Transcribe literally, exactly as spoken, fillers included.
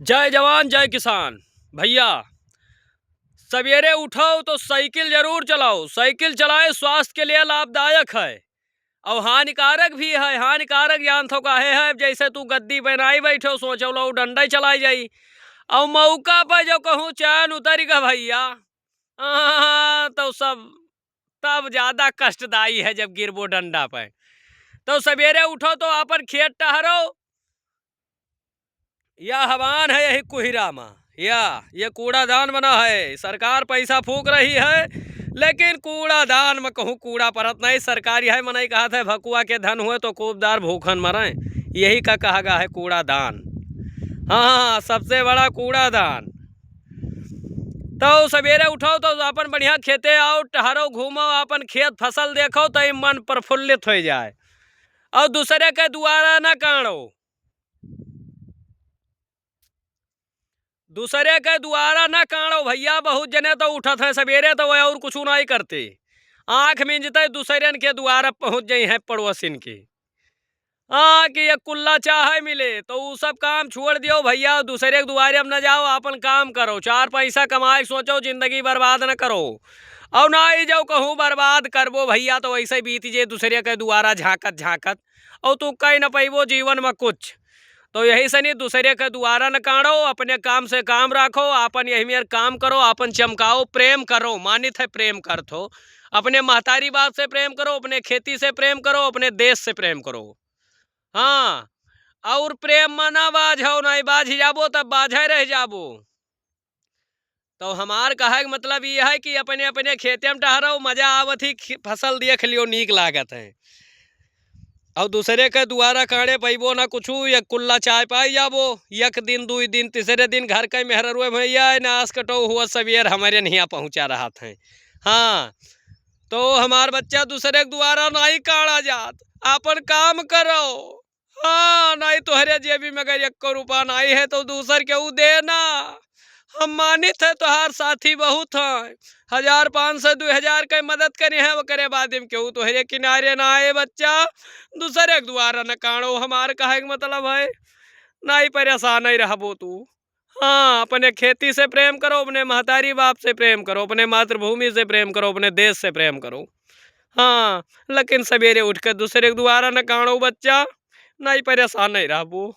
जय जवान, जय किसान। भइया, सबेरे उठो तो साइकिल जरूर चलाओ। साइकिल चलाए स्वास्थ्य के लिए लाभदायक है और हानिकारक भी है। हानिकारक जानत हो काहे है? जैसे तू गद्दी पे नाई बैठो, सोचो लो डंडा ही चलाई जाई, और मौका पे जो कहूँ चैन उतरि गा भइया, आ, तो सब तब ज्यादा कष्टदायी है जब गिरबो डंडा पे। तो सबेरे उठो तो आपन खेत टहरो, या हवान है यही कुहिरा मा, या ये कूड़ादान बना है, सरकार पैसा फूँक रही है, लेकिन कूड़ादान मा कहूँ कूड़ा परत नहीं। सरकार यह मनई कहत है, भकुआ के धन हुए तो कूबदार भूखन मरें, यही का कहा गा है कूड़ादान। हाँ, हाँ, सबसे बड़ा कूड़ादान। तो सबेरे उठो तो आपन बढ़िया खेते आओ, टहरो, घूमो, आपन खेत फसल देखो तो ई मन प्रफुल्लित होइ जाए। और दूसरे के दुआरा ना काढ़ो, दूसरे के दुआरा ना काढ़ो भइया। बहुत जने तो उठत हैं सबेरे तो वह और कुछ नाई करते, आँख मींजते दूसरन के दुआरा पहुँच जाई हैं पड़ोसिन के। हाँ, कि ये कुल्ला चाहे मिले तो उ सब काम छोड़ दियो भइया, दूसरे के दुआरे अब न जाओ, आपन काम करो, चार पैसा कमाए के सोचो, जिंदगी बर्बाद न करो। और ना ही जाओ कहूँ बर्बाद करबो भइया, तो ऐसे बीत जे दूसरे के दुआरा झाँकत झाँकत, और तू कह न पैबो जीवन में कुछ। तो यही सनी दूसरे के दुआरा न काढ़ो, अपने काम से काम राखो, आपन यही मेर काम करो, आपन चमकाओ, प्रेम करो, मानित है प्रेम करत हो, अपने महतारी बाप से प्रेम करो, अपने खेती से प्रेम करो, अपने देश से प्रेम करो। हाँ, और प्रेम मा ना बाझो, नहीं बाझ जाबो तब बाझे रह जाबो। तो हमार कहे के मतलब ये है कि अपने अपने खेते में टहरो, मजा आवत ही, खे-, फसल देख लियो, नीक लागत है। और दूसरे के दुआरा काढ़े पैबो ना कुछू, एक कुल्ला चाय पाई जाबो, एक दिन, दुई दिन, तीसरे दिन घर के मेहररुए भैया नाश कटो हुआ सबेर हमारे नहीं पहुँचा रहत हैं। हाँ, तो हमार बच्चा दूसरे के दुआरा नहीं काढ़ा जात, आपन काम करो। हाँ, नहीं तोहरे जेबी में अगर एक्को रुपया नहीं है तो दूसर के ऊ देना। हम मानित है तोहार साथी बहुत हैं, हजार पाँच सौ, दुई हजार के मदद करे हैं, ओकरे बाद में केहू तोहरे किनारे ना आए बच्चा, दूसरे के दुआरा न काढ़ो। हमार कहे के मतलब है, नहीं परेशान नहीं रहबो तू। हाँ, अपने खेती से प्रेम करो, अपने महतारी बाप से प्रेम करो, अपने मातृभूमि से प्रेम करो, अपने देश से प्रेम करो। हाँ, लेकिन सबेरे उठ के दूसरे के दुआरा न काढ़ो बच्चा, नहीं परेशान नहीं रहबो।